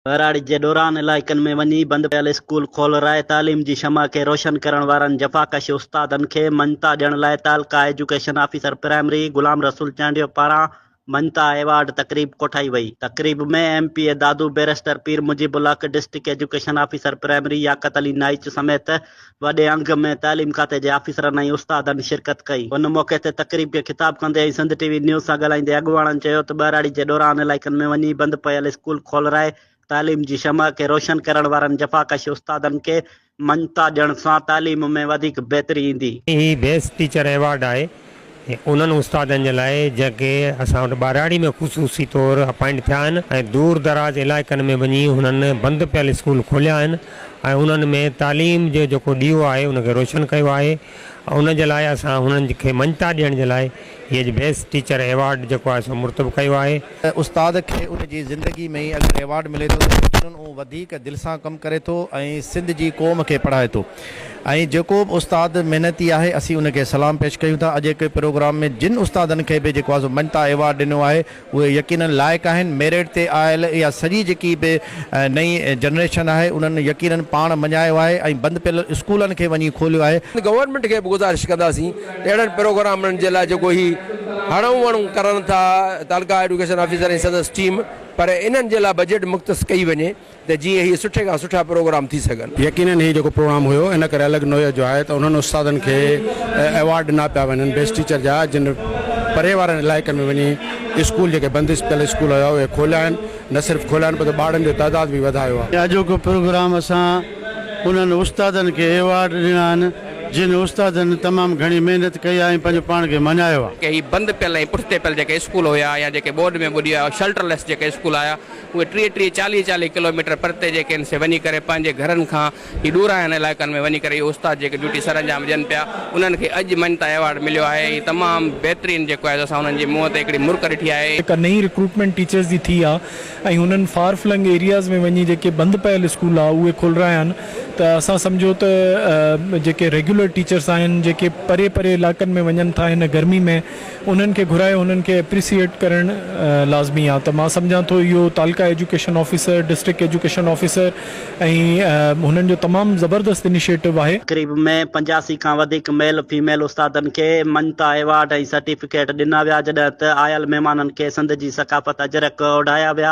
ٻهراڙي جي ڏورانهن علائقن ۾ وڃي بند پيل اسڪول کولرائي تعليم جي شمع کي روشن ڪرڻ وارن جفاڪش استادن کي مڃتا ڏيڻ لاء تعلقه ايجوڪيشن آفيسر پرائمري غلام رسول چانڊيو پاران مڃتا ايوارڊ تقريب ڪوٺائي وئي. تقريب ۾ M P A Dadu barrister Pir Mujeeb ul Haq, district education officer primary Liaquat Ali Naich سميت وڏي انگ ۾ تعليم کاتي جي آفيسرن ۽ استادن شرڪت ڪئي. ان موقعي تي تقريب کي خطاب ڪندي ۽ سنڌ ٽي وي نيوز سان ڳالهائيندي اڳواڻن چيو ته ٻهراڙي جي ڏورانهن علائقن ۾ وڃي بند پيل اسڪول کولرائي تعليم جي شمع کي روشن ڪرڻ وارن جفاڪش استادن کي مڃتا ڏيڻ سان تعليم ۾ وڌيڪ بهتري ايندي. هي بيسٽ ٽيچر ايوارڊ آهي انهن استادن جي لاء جيڪي اسان وٽ ٻهراڙي ۾ خصوصي طور اپائنٽ ٿيا آهن ۽ دور دراز علائقن ۾ وڃي هنن بند پيل اسڪول کوليا آهن ۽ انهن ۾ تعليم جو جيڪو ڏيئو آهي ان کي روشن ڪيو آهي ان جي لاء اسان هنن کي مڃتا ڏيڻ جي لاء هي اڄ بيسٽ ٽيچر ايوارڊ جيڪو آهي سو مرتب ڪيو آهي. استاد کي ان جي زندگي ۾ ئي اگر ايوارڊ ملي ٿو ته يقينن اهو وڌيڪ دل سان ڪم ڪري ٿو ۽ سنڌ جي قوم کي پڙهائي ٿو ۽ جيڪو به استاد محنتي آهي اسين ان کي سلام پيش ڪيون ٿا اڄوڪي پروگرام ۾ جن استادن کي به جيڪو آهي سو مڃتا ايوارڊ ڏنو آهي اهي يقينن لائق آهن ميرٽ تي آيل اها سڄي جيڪي به نئين جنريشن آهي انهن يقينن پاڻ مڃايو آهي ۽ بند پيل اسڪولن کي وڃي کوليو آهي. گورنمينٽ کي به گذارش ڪنداسين ته اهڙن پروگرامن جي لاء جيڪو هي هڙئون وڙئون ڪرن ٿا تعلقه ايڊيوڪيشن آفيسر ۽ سندس ٽيم پر انهن جي لاء بجيٽ مختص ڪئي وڃي ته جيئن هي سٺي کان سٺا پروگرام ٿي سگهن. يقينن هي جيڪو پروگرام هيو ان ڪري الڳ نوعيت جو آهي ته انهن استادن کي ايوارڊ ڏنا پيا وڃن بيسٽ ٽيچر جا جن پري وارن علائقن ۾ وڃي اسڪول جيڪي بندش پيل اسڪول هيا اهي کوليا آهن نه صرف کوليا آهن پر ٻارڙن جو تعداد به وڌايو آهي. اڄوڪو پروگرام اسان انهن استادن کي ايوارڊ ڏنا آهن جن استادن تمام گهڻي محنت ڪئي آهي ۽ پنهنجو پاڻ کي مڃايو آهي. ڪي هي بند پيل ۽ پٺتي پيل جيڪي اسڪول هيا يا جيڪي ٻوڏ ۾ ٻڏي ويا شلٽر ليس جيڪي اسڪول آيا اهي ٽيهه ٽيهه چاليهه چاليهه ڪلوميٽر پرتي جيڪي آهن سي وڃي ڪري پنهنجي گهرن کان هي ڏورانهن علائقن ۾ وڃي ڪري اهي استاد جيڪي ڊيوٽي سرانجام ڏين پيا انهن کي اڄ مڃتا ايوارڊ مليو آهي ۽ تمام بهترين جيڪو آهي سو اسان انهن جي منهن تي هڪڙي مرڪ ڏٺي آهي. جيڪا نئين رڪروٽمينٽ ٽيچرز جي ٿي آ ۽ هنن فار فلنگ ايرياز ۾ وڃي جيڪي بند پيل اسڪول آ اهي کولرايا آهن ته اسان سمجهو ته جيڪي ريگيولر ٽيچرز آهن جيڪي پري پري علائقن ۾ وڃن ٿا هن گرمي ۾ انهن کي گهرائي انهن کي اپريسيئيٽ ڪرڻ لازمي آ ته مان سمجهان ٿو اهو تعلقه education officer, district education officer ۽ هنن جو تمام زبردست انيشيٽو آهي. تقريب ۾ 85 کان وڌيڪ ميل فيميل استادن کي مڃتا ايوارڊ ۽ سرٽيفڪيٽ ڏنا ويا جڏهن ته آيل مهمانن کي سنڌ جي ثقافت اجرڪ اوڍايا ويا.